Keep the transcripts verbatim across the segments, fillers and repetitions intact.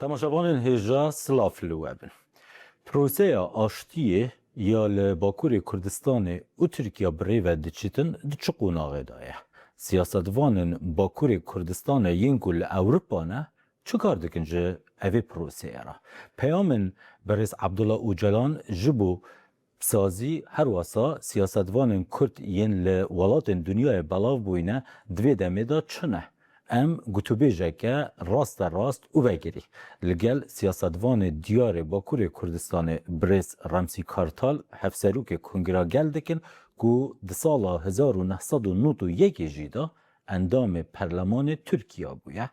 Temaşevanên hêja, silav li we bin. Proseya aştiyê ya li Bakurê Kurdistanê û Tirkiya bi rê ve diçitin di çi qonaxê de ye? Siyasetvanên Bakurê Kurdistanê yên ku li Ewropa ne, çi kar dikin ji evê proseyê re? Peyamên birêz Abdullah Ocalan ji bo sazî, her wesa siyasetvanên Kurd yên li welatên dinyayê belav bûyne, di vê demê de çi ne? Em gotûbêjeke rasterast û vegirî li gel siyasetvanê diyarê Bakurê Kurdistanê birêz Remsî Kartal, hevserokê Kongra Gel dikin, ku di sala hezar û neh sed û nod û yekê jî de endamê perlemanê Tirkiya bûye.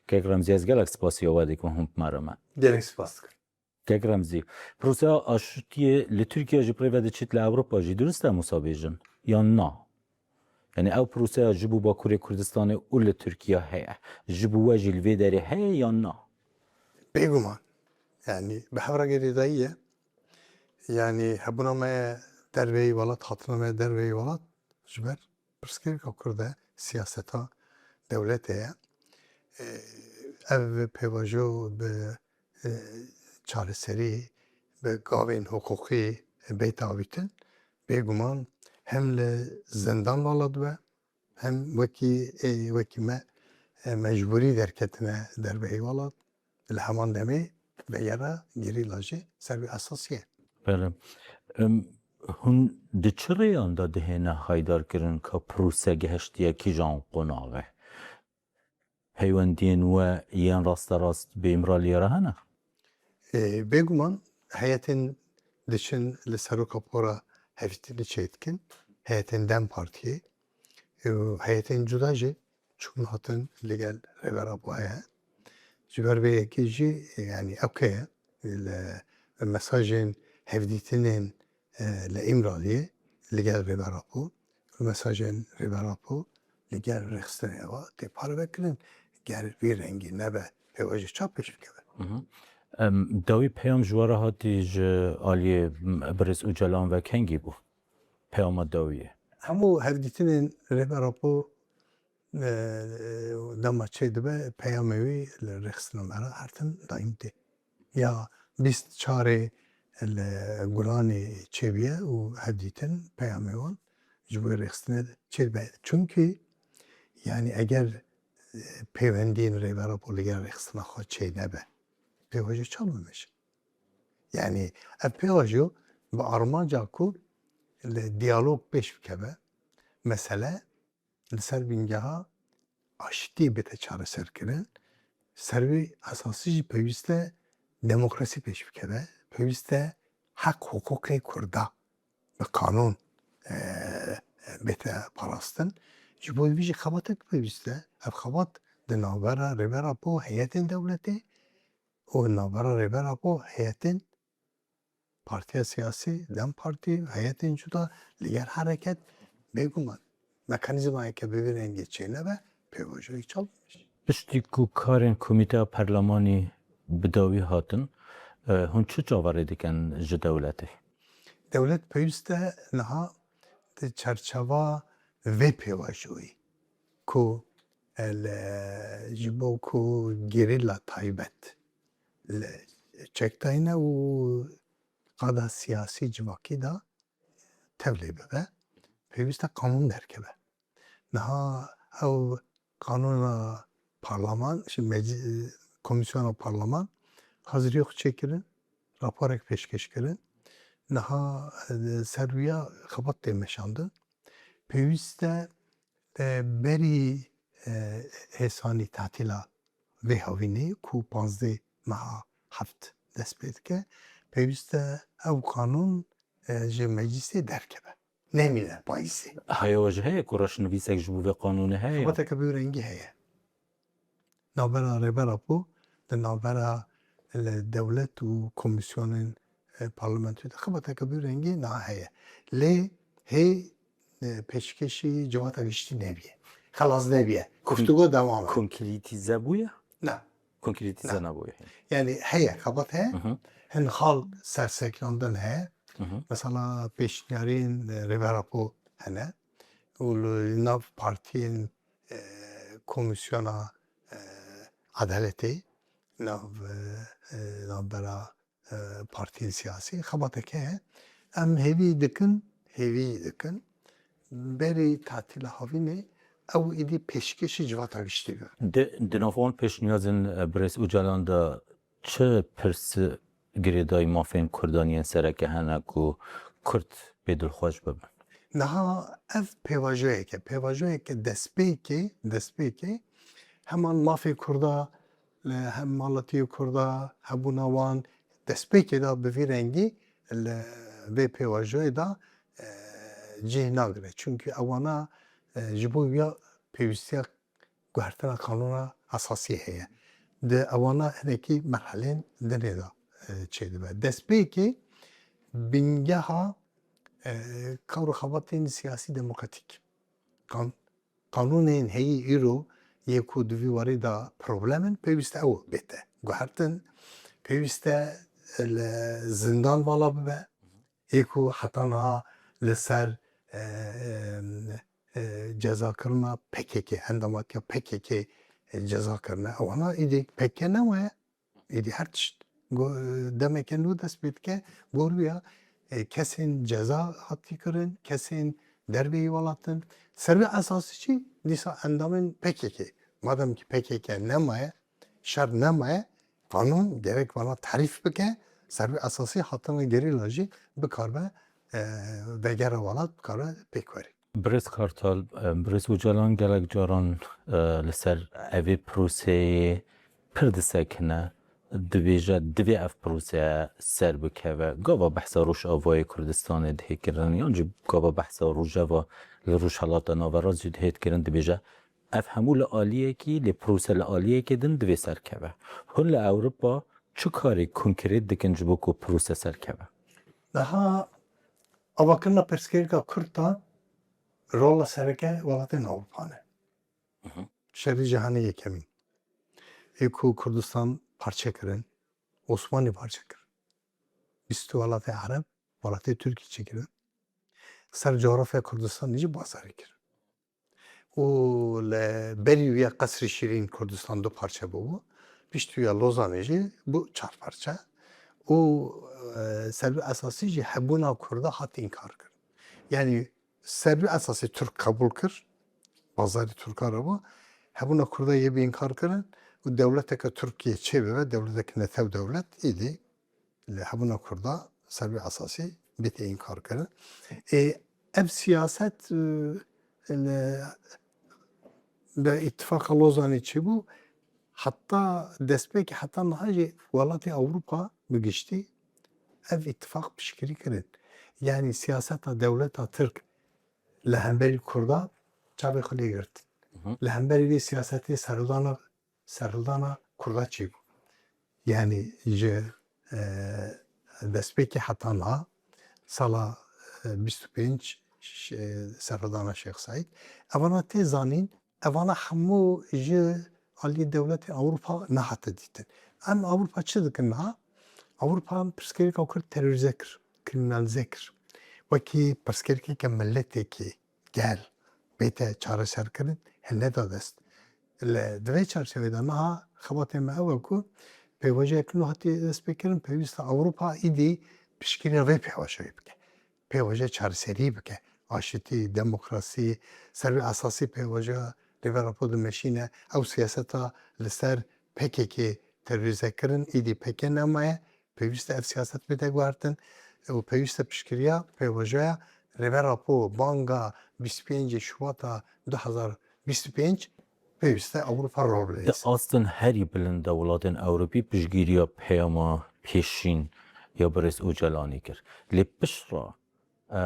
Kek Remzî, ez gelek spasiya we dikim hûn bi me re me. Gelek spas dikim. Kek Remzî, proseya aştiyê li Tirkiye jî bi rê ve diçît, li Ewropa jî, dirust em wisa bêjin yan na? Yanî ew proseya ji bo Bakurê Kurdistanê û li Tirkiye heye. Ji bo we jî li vê derê heye yan na? Bêguman. Yanî bi hev re girêdayî ye. Yanî hebûna me derveyî welat, hatina me derveyî welat ji ber pirsgirêka Kurd e, siyaseta dewletê ye. E, ev pêvajo bi, e, çareserî, bi gavên hiqûqî bête avîtin, bêguman hem li zindan vala dibe, hem wekî, e, wekî me, e, mecbûrî derketine derveyî welat. Li heman demê vegera gerîla jî ser vê esasî ye. Belê. Em, hûn di çi rêyan de dihêne haydar kirin ka prose gehiştiye kîjan qonaxê? Peywendiyên we yên rasterast bi Îmraliyê re hene? Ê, bêguman heyetên diçin li Serok Apo re hevdîtinê çêdikin, heyetên DEM Partiyê û heyetên cuda jî çûn hatin li gel Rêber Apo heye. Ji ber vê yekê jî, yanî ewke ye, li mesajên hevdîtinên, e, li Îmraliyê li gel Rêber Apo û mesajên Rêber Apo li gel rêxistinê ewa tê parve kirin. Ger vî rengî nebe, pêvajo ça pêş bikeve? Hı hı. Em, dawî peyam ji we re hatî ji aliyê, m, birêz Ocalan ve kengî bû? Peyama dawiyê. Hemû hevdîtinên Rêber Apo, e, dema çê dibe, peyamê wî li rêxistina me re her tim daîm tê. Ya bîst çarê li Gulanê çêbûye û hevdîtin peyamê wan ji bo rêxistinê çêdibe. Çunkî yanî eger, e, pêwendiyên Rêber Apo li gel rêxistina xwe çênebe, pêvajo ça bimeşin? Yanî ev pêvajo bi armanca ku li diyalog pêş bikeve, mesele li ser bingeha aştiyê bête çareserkirin. Ser vê esasî jî pêwîst e demokrasî pêş bikeve, pêwîst e heq hiqûqê Kurda bi qanûn, e, bête parastin. Ji bo vî jî xebatek pêwîst e. Ev xebat di navbera Rêber Apo, heyetên dewletê û navbera Rêber Apo, heyetên partiya siyasî, DEM Partî, heyetên cuda, li gel hereket, bêguman mekanîzmayeke bi vî rengî çênebe, pêvajoyek çalmemiş. Piştî ku karên Komîteya Perlemanî bi dawî hatin, e, hûn çi çaverê dikin ji dewletê? Dewlet pêwîst e niha di çerçeva vê pêvajoyê ku, e, li, ji bo ku gerîla taybet li çekdayîne û qada siyasî civakî de tevlê bibe, pêwîst e qanûn derkeve. Niha ew qanûna parleman, şi meclî-, komîsyona parleman hazirî xwe çêkirin, raporek pêşkêş kirin. Niha, e, ser wîya xebat tê meşandin. Pêwîst e, e, berî, e, hêsanî tatîla vê havînê ku panzdeh meha heft dest pê dike, pêwîst e ew qanûn, e, ji meclîsê derkeve. Nemîne payîzê. Haya we jî heye ku reşnivîsek ji bo vê qanûnê heye? Xebateke bi vî rengî heye. Navbera Rêber Apo, di navbera li dewlet û komîsyonên, e, parlamentoyê de xebateke bi vî rengî niha heye. Lê hê, e, pêşkêşî civata giştî nebûye. Xelas nebûye. Guftûgo dewam e. Konkretîze bûye? Na. Konkretîze Na. nebûye. Yanî heye, xebat heye. Hı hı. Hin xal serseklandin heye. Hı hı. Mesela pêşniyarên, e, Rêber Apo hene. Û li nav partiyên, e, Komîsyona, e, Edaletê nav, e, e, navbera, e, partiyên siyasî. Xebateke heye. Em hêvî dikin, hêvî dikin. Berî tatîla havînê ew êdî pêşkêşî civata giştî bibe. Di, di nav wan pêşniyazên, e, birêz Ocalan de çi pirs girêdayî mafên Kurdan yên sereke hene ku Kurd bêdilxweş bibin? Niha ev pêvajoyek e. Pêvajoyeke destpêkê, destpêkê heman mafê Kurda, li hem malatiyê Kurda, hebûna wan destpêkê de bi vî rengî li vê pêvajoyê de, e, cih nagire. Çimkî ewana, e, ji bo ya pêwîstiya guhertina qanûna esasî heye. Di ewana hinekî merhelên dinê de, e, çêdibe. Destpêkê bingeha, e, kar û xebatên siyasî demokratîk. Qan-, qanûnên heyî îro yê ku di vî warî de problem in, pêwîst e ew bête guhertin. Pêwîst e li zindan vala bibe. Ê ku heta niha li ser, e, e, e, cezakirina P K K, endamatiya P K K, e, ceza kirine. Ewana êdî P K K nemaye. Êdî her tişt go-, demeke nû dest pê dike. Gor wî ya, e, kesên ceza hatî kirin, kesên derveyî welatin. Ser vê esasî jî dîsa endamên P K K. Madem ki P K K nemaye, şer nemaye, qanûn gerek vana tarîf bike, ser vê esasî hatina gerîla jî bikaribe, e, vegera welat bikaribe pêk were. Birêz Kartal, e, birêz Ocalan gelek caran, e, li ser evê proseyê pir disekine, dibêje, divê ev proseye ser bikeve. Gava behsa Rojavayê Kurdistanê dihê kirin, yan jî gava behsa Rojava li Rojhelata Naverast jî dihê kirin, dibêje, ev hemû li aliyekî, lê prose li aliyekê din divê serkeve. Hûn li Ewropa çi karê konkret dikin ji bo ku prose serkeve? Niha avakirina pirsgirêka Kurd de rola sereke welatên Ewropa ne. Mhm. Şerê Cîhanê Yekemîn. Ê ku Kurdistan parçe kirin, Osmanî parçe kir. Bîst welatê Ereb, welatê Tirkî çêkirin. Ser coğrafya Kurdistanê jî bazarî kir. Û li berî wî ya Qesrî Şîrîn Kurdistan du parçe bûbû. Piştî wî ya Lozanê jî bû çar parçe. Û, e, ser vî esasî jî hebûna Kurda hat înkar kirin. Yanî ser vî esasî Tirk qebûl kir, bazarê Tirka re bû. Hebûna Kurda yê bi înkar kirin û dewleteke Tirkiyê çê bibe, dewleteke netew dewlet, îdî li hebûna Kurda ser vî esasî bête înkar kirin. Ê, ev siyaset, e, li, bi îtifaqa Lozanê çêbû, heta destpêkê heta niha jî welatê Ewropa bi giştî ev îtifaq piştgirî kirin. Yanî siyaseta dewleta Tirk li hemberî Kurda çavê xwe lê girt. Hı hı. Li hemberî vê siyasetê serhildana serhildana Kurda çêbû. Yanî ji, e, destpêkê heta niha sala, e, bîst û pênc ş-, e, serhildana Şêx Seîd. Evana tê zanîn, evana hemû ji alî dewletên Ewropa nehate dîtin. Em Ewropa çi dikin niha? Ewropa pirsgirêka Kurd terorîze kir, krîminalîze kir. Wekî pirsgirêkeke miletekî gel bête çareserkirin, hê neda dest. Li, di vê çarçevê de niha xebatê me ew e ku pêvajoyek nû hatiye destpêkirin, pêwîst e Ewropa îdî piştgiriya vê pêvajoyê bike. Pêvajoya çareserî bike. Aşitî, demokrasî, ser vê esasî pêvajoya Rêber Apo dimeşîne. Ew siyaseta li ser P K K terorîze kirin, îdî P K K nemaye. Pêwîst e ev siyaset bête guhertin û pêwîst e piştgiriya pêvajoya Rêber Apo, banga bîst û pêncê Şuwata du hazar bîst û pênc pêwîst e Ewropa rol bidê. Di astin herî bilind de welatên Ewropî piştgiriya peyama pêşîn ya birêz Ocalanî kir. Lê piştre, e,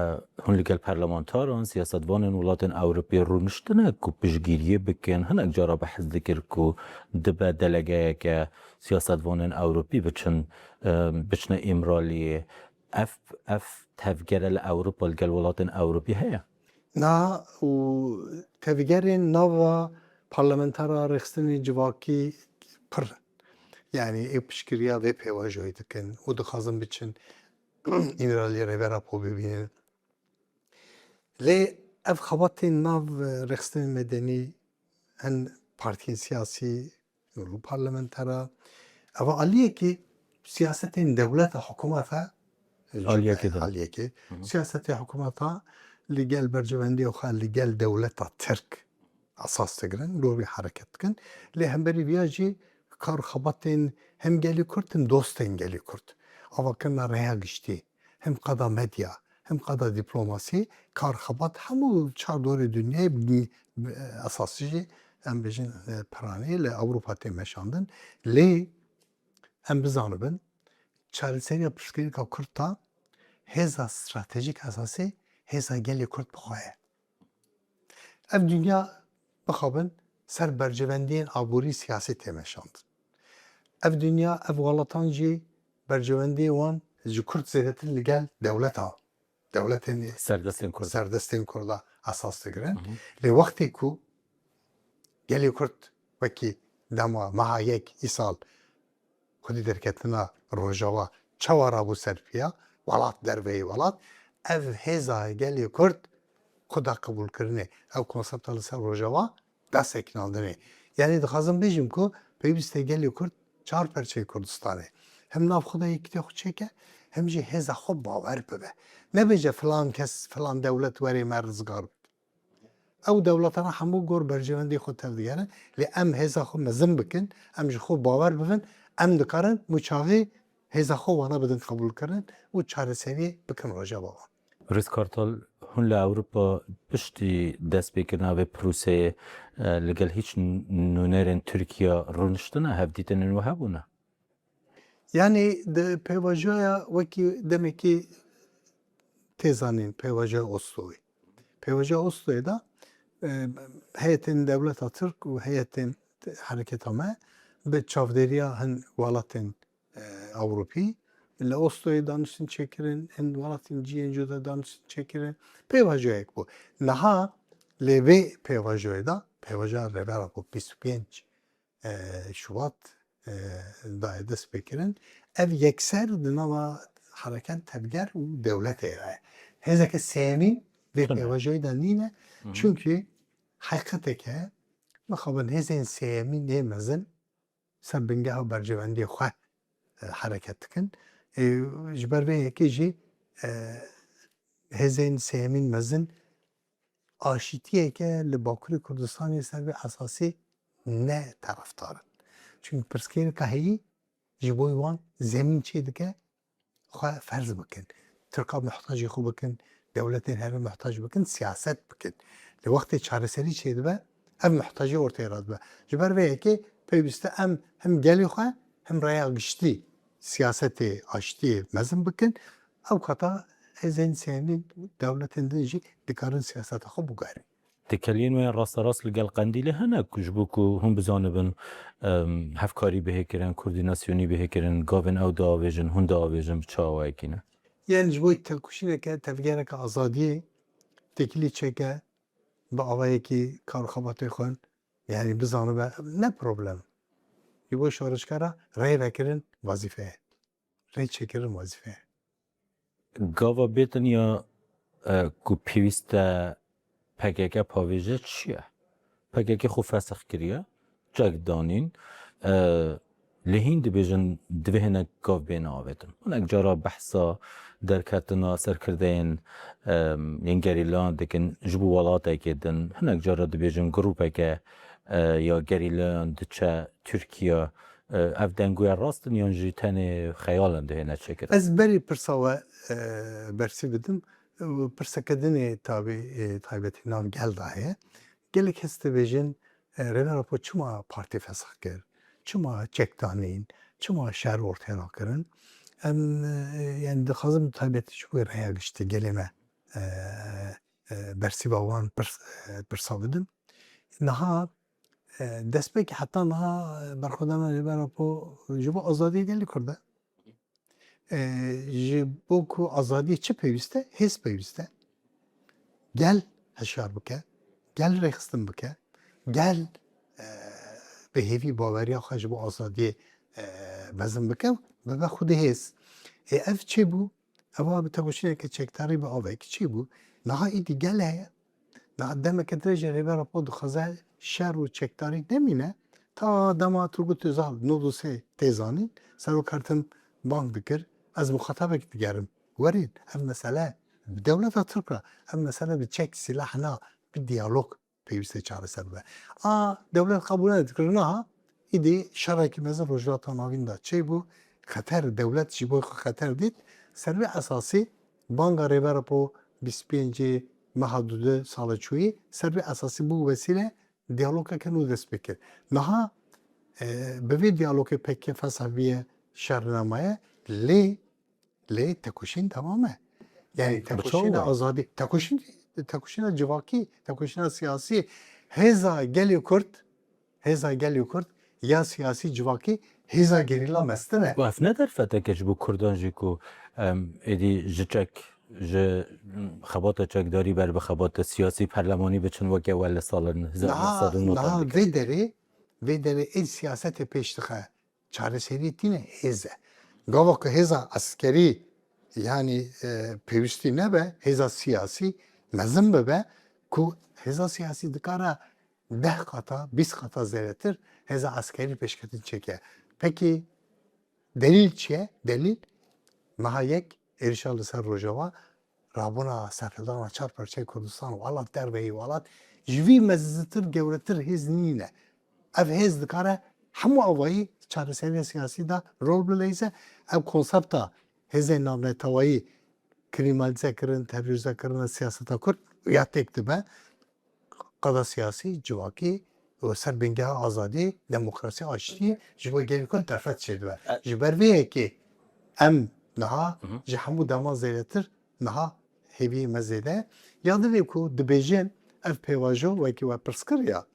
hûn li gel parlamentaran, siyasetvanên welatên Ewropî rûniştine ku piştgiriyê bikin, hinek cara behs dikir ku dibe delegeyeke siyasetvanên Ewropî biçin, e, biçine Îmraliyê. Ev, ev tevgere li Ewropa, li gel welatên Ewropî heye? Na, û tevgerên nava parlamentara rêxistinên civakî pir in. Yanî ê piştgiriya vê pêvajoyê dikin û dixwazin biçin Îmraliyê Rêber Apo bibînin. Lê ev xebatên nav, e, rêxistinên medenî, hin partiyên siyasî, û parlamentera, Eva aliyekî siyasetên dewleta, hikûmeta, Aliyekî de. Aliyekî. Siyasetê hikûmeta li gel berjewendiyê xwe li gel dewleta Tirk esas digirin, li wî hereket dikin. Lê hemberî viya jî kar xebatên hem gelî Kurd hem dostên gelî Kurd. Avakirina rêya giştî, hem qada medya, hem qada dîplomasî, kar xebat hemû çar dorê dinyayê bi, bi esasî jî em bêjin, e, piranî li Ewropa tê meşandin. Lê em bizanibin, çareseriya pirsgirêka Kurd ta hêza stratejîk esasî hêza gelê Kurd bi xwe ye. Ev dinya bixabin ser berjewendiyên aborî siyasî tê meşandin. Ev dinya, ev welatan jî berjewendiyê wan ji Kurd zêdetir li gel dewleta, dewletên Serdestên Kurd. Serdestên Kurda esas digirin. Lê wextê ku gelê Kurd wekî dema meha yek îsal xwedî derketina Rojava çawa rabû ser piya, welat derveyî welat, ev hêza gelê Kurd xwe da qebûlkirinê, ev konsepta li ser Rojava da sekinandinê. Yanî dixwazim bêjim ku pêwîst e gelê Kurd çar perçeyê Kurdistanê hem nav xwe de yekîtiya xwe çêke, hem jî hêza xwe bawer bibe. Nebêje filan kes, filan dewlet were me rizgar bike. Ew dewletana hemû gor berjewendî xwe tevdigerin, lê em hêza xwe mezin bikin, em ji xwe bawer bibin, em dikarin wî çaxê hêza xwe wana bidin qebûlkirin û çareseriyê bikin Rojava wan. Rêz Kartal, hûn li Ewropa piştî destpêkirina vê proseyê, e, li gel hîç nûnerên Tirkiye rûniştine, hevdîtinên we hebûne? Yanî di pêvajoya wekî demekî tê zanîn, pêvajoya Osloyê. Pêvajoya Osloyê de, e, heyetên dewleta Tirk û heyetên hereketa me bi çavdêriya hin welatên, e, Ewropî li Osloyê daniştin çêkirin, hin welatên cî yên cuda daniştin çêkirin. Pêvajoyek bû. Niha lê vê pêvajoyê de, pêvajoya Rêber Apo bîst û pênc e, Şubat, e, daye destpêkirin. Ev yekser di nava hereken tevger û dewletê de ye. Hêzeke sêyemîn vê pêvajoyê de nîne. Çunkî heqîqeteke mixabin hêzên sêyemîn yê mezin ser bingeha berjewendiyê xwe, e, hereket dikin. E, ji ber vê yekê jî, e, hêzên sêyemîn mezin aşîtiyeke li Bakurê Kurdistanê ser vê esasê ne terefdar in. Çimkî pirsgirêka heyî ji bo wan zemîn çêdike xwe ferz bikin. Tirka muhtacê xwe bikin, dewletên herê muhtac bikin, siyaset bikin. Li wextê çareserî çêdibe, ev muhtacî ortê re dibe. Ji ber vê yekê pêwîst e em hem gelê xwe, hem rêya giştî siyasetê aştiyê mezin bikin. Ew kata hêzên sêyemîn dewletên din jî dikarin siyaseta xwe biguherîn. Têkeliyên we rasterast li gel Qendîlê hene ku ji bo ku hûn bizanibin, em, hevkarî bihê kirin, koordînasyonî bihê kirin, gavên ew diavêjin, hûn diavêjin bi çawayekî ne? Yanî ji bo têkoşîneke tevgereke azadiyê têkilî çêke bi avayekî kar û xebatê xwe, yanî bizanibe ne problem. Ji bo şarişkara rê vekirin wezîfe ye. Rê çêkirin wezîfe ye. Gava bêtin ya, e, ku pêwîst e P K K pavêje çi ye? P K K xwe fesix kiriye, çek danîn, e, lê hîn dibêjin divê hinek gav bêne avêtin. Hinek cara behsa derketina serkirdeyên, e, yên gerîlayan dikin ji bo welatekê din. Hinek cara dibêjin grûpeke, e, ya gerîlayan diçe Tirkiye. E, ev dengoya rast in yan jî tenê xeyal in dihêne çêkirin? Ez berî pirsa we, e, bersî bidim. Pirseke din ê tabî, e, taybetî nav gel de heye. Gelek kes dibêjin, e, Rêber Apo çima partî fesix kir? Çima çek danîn? Çima şer ortê rakirin? Em, e, yani dixwazim taybetî ji bo rêya giştî gelê me, e, e, bersîva wan pirs-, e, pirsa bidim. Niha, e, destpêkê heta niha, e, berxwedana Rêber Apo ji bo azadiyê gelê Kurd e. E, ji bo ku azadiyê çi pêwîst e? Hêz pêwîst e. Gel hişyar bike, gel rêxistin bike, gel, e, bi hêvî baweriya xwe ji bo azadiyê, e, mezin bike, bibe xwedî hêz. Ê ev çêbû? Eva bi têkoşîneke çekdarî bi avekî çêbû? Niha îdî gel heye. Niha demeke dirêj e Rêber Apo dixwaze şer û çekdarî nemîne, Ta dema Turgut Özal nod û sê tê zanîn, Serok her tim bang dikir, ez muxatabek digerim. Werên, ev mesele bi dewleta Tirk re, ev mesele bi çek, sîlah na, bi diyalog pêwîst e çareser bibe. A dewlet qebûl nedikir, niha îdî şerekî mezin Rojhilata Navîn de çêbû, xeter, dewlet jî bo xwe xeter dît. Ser vê esasî banga Rêber Apo bîst û pêncê meha dudê sala çûyî, ser vê esasî bû wesîle diyalogeke nû dest pê kir. Niha, e, bi vê diyalogê P K K fesah bûye şer nemaye, lê, lê tekoşîn dewam e. Yani Bi çawa tekoşîna we? Azadî, tekoşîn, tekoşîna civakî, tekoşîna siyasî, hêza gelê Kurd, hêza gelê Kurd ya siyasî, civakî, hêza gerîla mestir e. Û ev ne derfeteke ji bo Kurdan jî ku, em, êdî ji çek, ji xebata çekdarî ber bi xebata siyasî, perlemanî biçin weke we li salên Niha, hezar neh sed û nod niha dikin. Vê derê, vê derê ê siyasetê pêş dixe. Çareseriyê tîne hêz e. Gava ku hêza eskerî, yani, e, pêwîstî nebe, hêza siyasî mezin bibe, ku hêza siyasî dikare deh qata, bîst qata zêdetir hêza eskerî pêşketin çêke. Pekî delîl çi ye? Delîl, meha yek êrişa li ser Rojava, rabûna serhildana çar parçeyê Kurdistan, welat derveyî welat, ji vî meziztir, gewretir hêz nîne. Ev hêz dikare hemû avayî çareseriya siyasî de rol bileyze. Ev konsepta hêzên navneteweyî, krîmalîze kirin, terorîze kirine siyaseta Kurd ya têk dibe. Qada siyasî, civakî û ser bingeha azadî, demokrasî, aştî ji bo gelê Kurd derfet çêdibe. E- Ji ber vê yekê em niha Hı hı. ji hemû dema zêdetir niha hêviyê me zêde. Ya dinê ku dibêjin ev pêvajo wekî we pirs kir ya,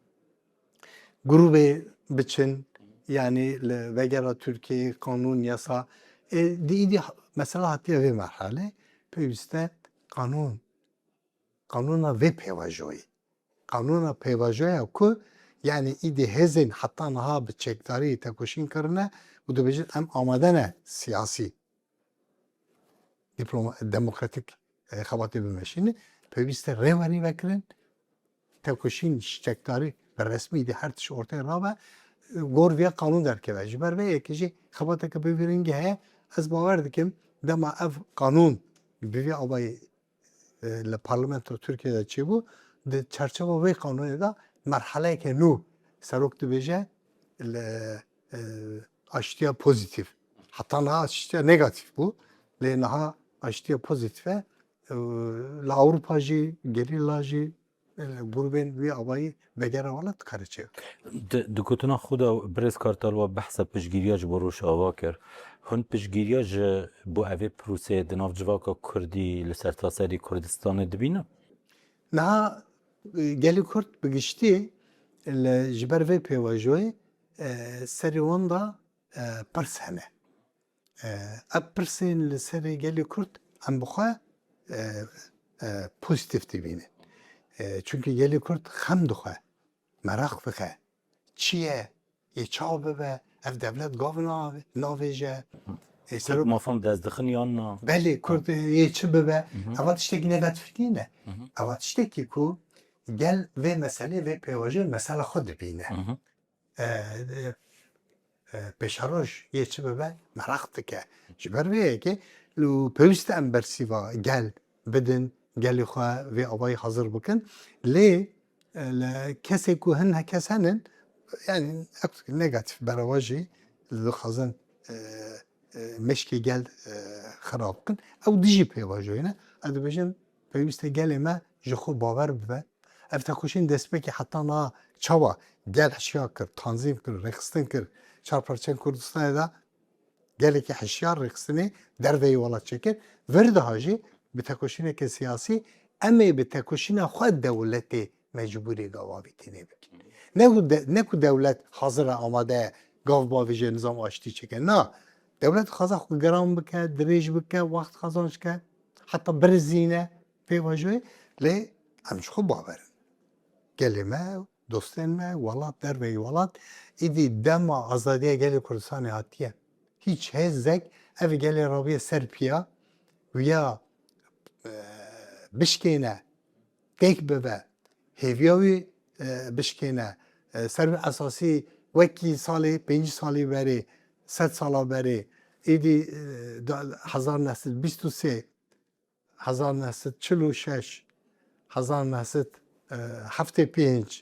grûbê biçin, yani li vegera Tirkiyeyê qanûn, yasa, e, di îdî mesela hatiye vê merhale, pêwîste qanûn, qanûna vê pêvajoyê. Qanûna pêvajoya ku, yani îdî hêzên heta niha bi çekdarî tekoşîn kirine û dibêjin em amade ne siyasî, diploma-, demokratîk, e, xebatê bimeşînin, pêwîst e rêwerî vekirin, tekoşîn, çekdarî bi resmî de her tişt ortê rabe, e, gor viya qanûn derkeve. Ji ber vê yekê jî xebateke bi vî rengî heye. Ez bawer dikim dema ev qanûn bi vî avayî, e, li parlamento Tirkiyeyê de çêbû, di çerçeva vê qanûnê de merheleyeke nû serok dibêje li, e, aştiya pozîtîf. Heta niha aştiya negatîf bû, lê niha aştiya pozîtîf e. E, li Ewropa jî, gerîla jî, e, grûbên wî avayî vegera welat dikare çêbe. Di, di gotina xwe de birêz Kartal we behsa piştgiriya ji bo Rojava kir. Hûn piştgiriya ji bo evê proseyê di nav civaka Kurdî li sertaserî Kurdistanê dibînin? Niha, e, gelê Kurd bi giştî li, ji ber vê pêvajoyê, e, serê wan de, e, pirs hene. E, ev pirsên li serê gelê Kurd em bi xwe, e, e, pozîtîf dibînin. E, çunkî gelê Kurd xem dixwe, meraq dike. Çi ye? Yê çawa bibe? Ev dewlet gav na-, navêje. E, Kurd serok mafan dest dixin yan na? Belê, Kurd yê çi bibe? Hı hı. Eva tiştekî negatîf nîne. Hı hı. Eva tiştekî ku gel vê meselê, vê pêvajoyê mesela xwe dibîne. Hı hı. E, e, e, pêşeroj yê çi bibe meraq dike. Ji ber vê yekê li pêwîst e em bersîva gel bidin, gelê xwe vê avayî hazir bikin. Lê, e, li kesê ku hin kes henin, yani negatif berava jî dixwazin, e, e, meşkê gel, e, xirab bikin. Ew dijî pêvajoyê ne. Ez dibêjim pêwîst e gelê me ji xwe bawer bibe. Ev tekoşîn destpêkê heta niha çawa gel hişyar kir, tanzîm kir, rêxistin kir, çar parçeyên Kurdistanê de gelekî hişyar rêxistinê derveyî welat çêkir. Vir daha jî bi tekoşîneke siyasî em ê bi tekoşîna xwe dewletê mecbûrî gavavî tênê bikin. Ne ku de-, ne ku dewlet hazir e, amade ye gav bavêje, nizam aştî çêke. Na, dewlet dixwaze xwe giran bike, dirêj bike, wext qazanc ke, heta birizîne pêvajoyê. Lê em ji xwe bawer in. Gelê me, dostên me, welat, derveyî welat, îdî dema azadiya gelê Kurdistanê hatiye. Hîç hêzek ev gelê rabiye ser piya, wiya, e, bişkêne, têk bibe, hêviya wî, e, bişkêne, e, ser wî esasî Wekî salê, pêncî salê berê, sed sala berê, êdî, e, da-, hezar neh sed bîst û sê, hezar neh sed çil û şeş, hezar neh sed heftê pênc,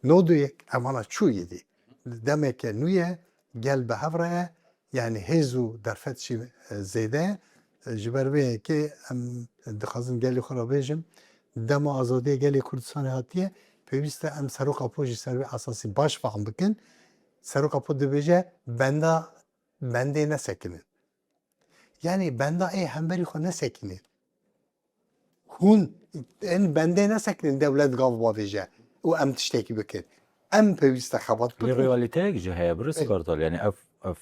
nod û yek, ev ana çû êdî. Demeke nû ye, gel bi hev re ye, yanî hêz û derfet jî, e, zêde ye. E, ji ber vê yekê em dixwazin gelê xwe re bêjin, dema azadiya gelê Kurdistanê hatiye, pêwîst e em serok apo jî ser vê esasî baş fehm bikin. Serok apo dibêje, benda, bendê nesekinin. Yanî benda ê hemberî xwe nesekinin. Hûn ên bendê nesekinin dewlet gav bavêje û em tiştekî bikin. Em pêwîst e xebat Lê bikin. Realîteyek jî heye, Birêz Belê. Kartal. Yanî ev, ev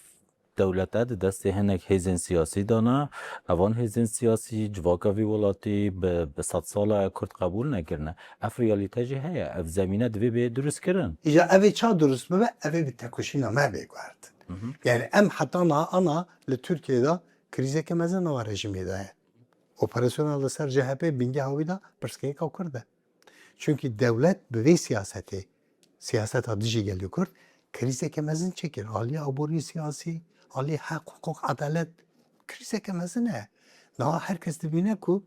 dewlete di destê hinek hêzên siyasî dana. Evan hêzên siyasî civaka vî welatî bi, bi sed sala Kurd qebûl nekirine. Ev realîte jî heye. Ev zemîne divê bê durustkirin. Îja ev ê ça durust bibe, ev ê bi tekoşîna me bê guhertin. Hı hı. Yanî em heta niha ana li Tirkiyeyê de krîzeke mezin nava rejîmê de ye. Operasyona li ser C H P bingeh wî de pirsgirêka Kurd e. Çunkî dewlet bi vê siyasetê, siyaseta dijî gelê Kurd, krîzeke mezin çêkir. Alî aborî siyasî, alî heq, hiqûq, edalet, krîzeke mezin e. Niha her kes dibîne ku,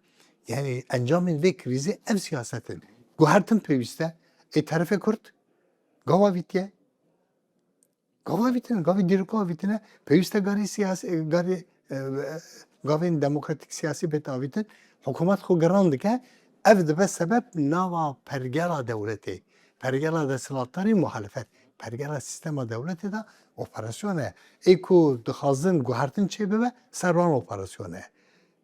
yanî encamên vê krîzê ev siyaset in. Guhertin pêwîst e. Ê terefê Kurd gava vîtiye. Gava avîtine, gavê dîroka avîtine, pêwîst e garê siyasî, garê, e, e, gavên demokratîk siyasî bête avîtin. Hikûmet xwe giran dike, ev dibe sebeb nava pergela dewletê, pergela desthilatdarî, muhalefet, pergela sîstema dewletê de operasyon e. Ê ku dixwazin guhertin çêbibe, ser wan operasyon e.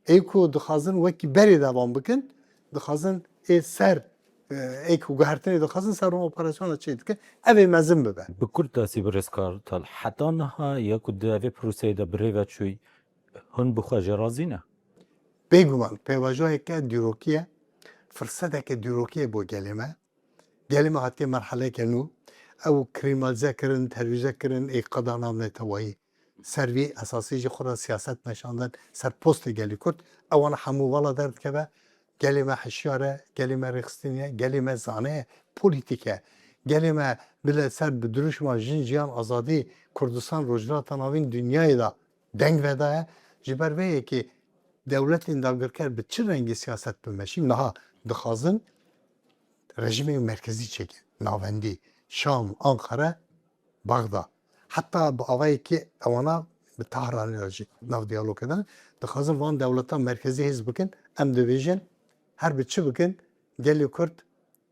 Ê ku dixwazin wekî berê devam bikin, dixwazin ê ser, e, ê ku guhertinê dixwazin ser wan operasyona çê dikin, ev ê mezin bibe. Bi kurt dasî, Birêz Kartal, heta niha ya ku di vê proseyê de bi rê ve çûyî, hûn bi xwe jê razî ne? Bêguman, pêvajoyeke dîrokî ye, firseteke dîrokî ye bo gelê me. Gelê me hatiye merheleke nû. Ew krîminalîze kirin, terorîze kirin, ê qeda navneteweyî. Ser vî esasî jî xwe re siyaset meşandin ser postê gelî Kurd. Ewana hemû vala derdikeve. Gelê me hişyar e, gelê me rêxistinî ye, gelê me zane ye, polîtîk e. Gelê me bile ser bi dirûşma jin, jiyan, azadî, Kurdistan, Rojhilata Navîn, dinyayê de deng vedaye. Ji ber vê yekê dewletên dagirker bi çi rengî siyaset bimeşîn, niha dixwazin rejîmê merkezî çêkin. Navendî, Şam, Anqara, Baxda. Heta bi avayekî ewana bi Tahranê re jî nav diyalogê de ne. Dixwazin van dewleta merkezî hêz bikin, em dibêjin, her bi çi bikin, gelê Kurd,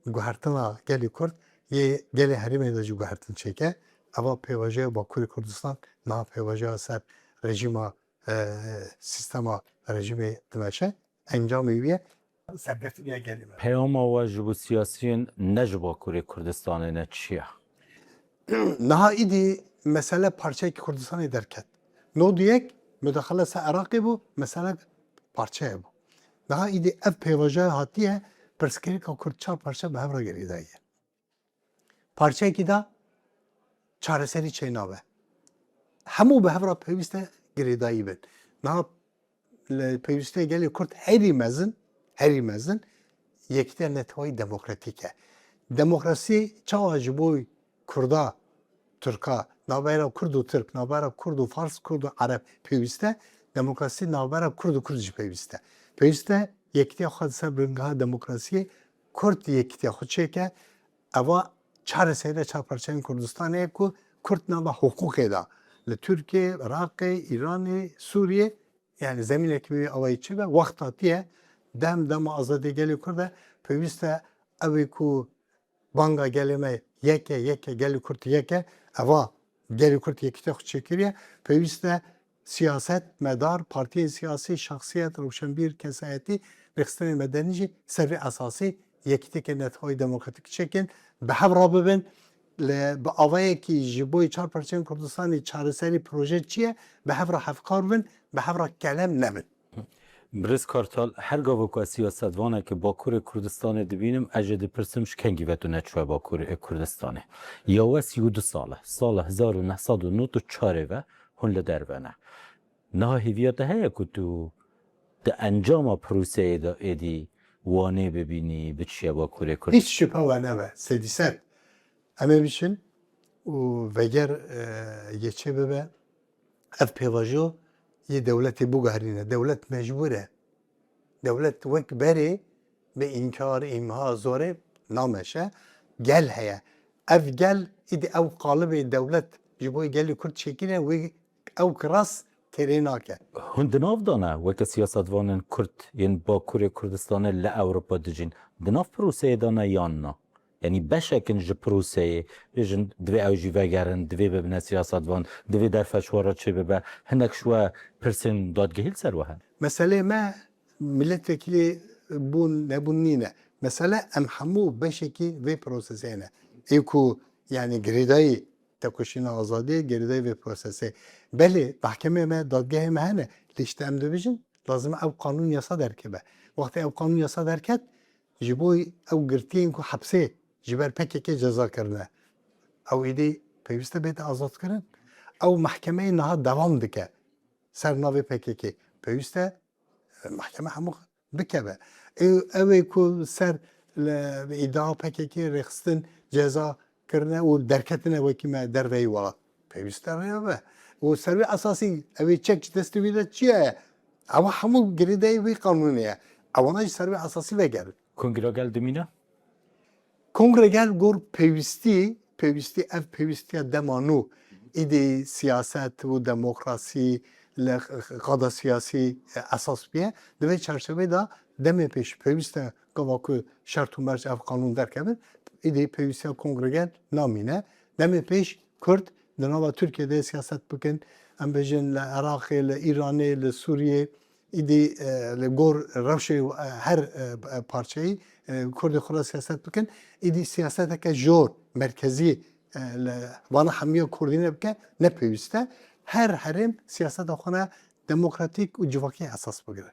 guhertina gelê Kurd, yê gelê herêmê de jî guhertin çêke. Eva pêvajoya Bakurê Kurdistan, niha pêvajoya ser rejîma, e, sîstema rejîmê dimeşe. Encamê wî ye serkeftinîya gelê me. Peyama we ji bo siyasiyên ne ji Bakurê Kurdistanê ne çi ye? Niha îdî mesele parçeyekî Kurdistanê derket. Nod û yek mudaxele ser Iraqê bû, mesele parçeye bû. Niha îdî ev pêvajoya hatiye, pirsgirêka Kurd çar parçe bi hev re girêdayî ye. Parçeyekî de çareserî çênabe. Hemû bi hev re pêwîst e girêdayî bin. Niha li pêwîstiyê gelê Kurd herî mezin, herî mezin, yekîtiya neteweyî demokratîk e. Demokrasî çawa ji bo Kurda, Tirka, navbera Kurd û Tirk, navbera Kurd û Fars, Kurd û Ereb pêwîst e, demokrasî navbera Kurd û Kurd jî pêwîst e. Pêwîst e yekîtiya xwe di ser bingeha demokrasiyê Kurd yekîtiya xwe çêke, eva çareserî çar parçeyên Kurdistanê ye ku Kurd nava hiqûqê de li Tirkiyê, Iraqê, Îranê, Sûriyê, yanî zemînekî bi wî awayî çi be, wext hatiye, dem dema azadiyê gelê Kurd e, pêwîst e ew ê ku banga gelê me yek e, yek e, gelê Kurd yek e, eva gelê Kurd yekîtiya xwe çêkiriye, pêwîst e siyasetmedar, partiyên siyasî, şexsiyet, rewşenbîr, kesayetî, rêxistinên medenî jî ser vê esasî yekîtiyeke neteweyî demokratîk çêkin, bi hev re bibin, li, bi avayekî ji bo çar parçeyên Kurdistanê çareserî proje çi ye, bi hev re hevkar bin, bi hev re kelem nebin. Birêz Kartal, her gava ku ez siyasetvanekê Bakurê Kurdistanê dibînim, ez jê dipirsim ji kengî ve tu neçûye Bakurê Kurdistanê. Ya we sî û du sal e, sala hezar û neh sed û nod û çarê ve hûn li derve ne. Niha hêviya te heye ku tu di encama proseyê de êdî Wanê bibînî, biçiye Bakurê Kurd? Hiç şüphe we nebe, sedî sed. Em ê biçin, û veger e, yê çê bibe, ev pêvajo yê dewletê biguherîne. Dewlet mecbûr e. Dewlet wek berê bi înkar, îmha, zorê nameşe. Gel heye. Ev gel, îdî ew qalibê dewlet ji bo gelê Kurd çêkîne, wê ew kiras têrê nake. Hûn di nav de ne, weke siyasetvanên Kurd yên Bakurê Kurdistanê li Ewropa dijîn, di nav proseyê de ne yan na? Yanî beşek in ji proseyê, bêjin divê ew jî vegerin, divê bibine siyasetvan, divê derfet ji we re çêbibe. Hinek ji we pirsên dadgehî li ser we hene? Meseleyê me milletvekilî bûn nebûn nîne. Mesele em hemû beşekî vê prosesê ne. Ê ku, yanî, girêdayî tekoşîna azadiyê, girêdayî vê prosesê. Belê, mahkemeyê me, dadgehê me hene. Lê işte em dibêjin, lazim e ew qanûn yasa derkeve. Wextê ew qanûn yasa derket, ji bo ew girtiyên ku hepsê ji ber P K K ceza kirine, ew êdî pêwîst e bête azadkirin. Ew mahkemeyê niha dewam dike ser navê P K K. Pêwîst e, e, mahkeme hemû bikeve. Ew, ew ê ku ser li, îdia P K K rêxistin ceza kirine û derketine wekî me derveyî welat. Pêwîst e rê be. Û ser wê esasî ew ê çek ji destê wî de çi ye? Ewa hemû girêdayî wî qanûnê ye. Ewana jî ser wê esasî vegerin. Kongra Gel dimîne? Kongra Gel gor pêwîstî, pêwîstî, ev pêwîstiya dema nû. Îdî siyaset û demokrasî li qada siyasî, e, esas bûye. Di vê çarçovê de demê pêş pêwîst e gava ku şert û merc ev qanûn derkevin, îdî pêwîstiya Kongra Gel namîne. Demê pêş Kurd di nava Tirkiyê de siyaset bikin, em bêjin li Iraqê, li Îranê, li Sûriyê, îdî, e, li gor rewşê, e, her, e, parçeyî, e, Kurdê xwe re siyaset bikin. Îdî siyaseteke jor, merkezî, e, li vana hemiya Kurdî nebike, ne pêwîst e. Her herêm siyaseta xwe ne demokratîk û civakî esas bigire.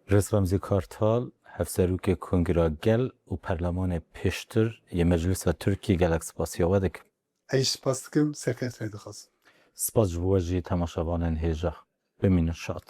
Rêz Remzî Kartal, Hevserokê Kongra Gel û Perlemanê pêştir yê Meclisa Tirkî, gelek spasiya we dikim. Ez jî spas dikim, serkeftinê dixwazim. Spas ji bo we jî, temaşevanên hêja. Bimînin şad.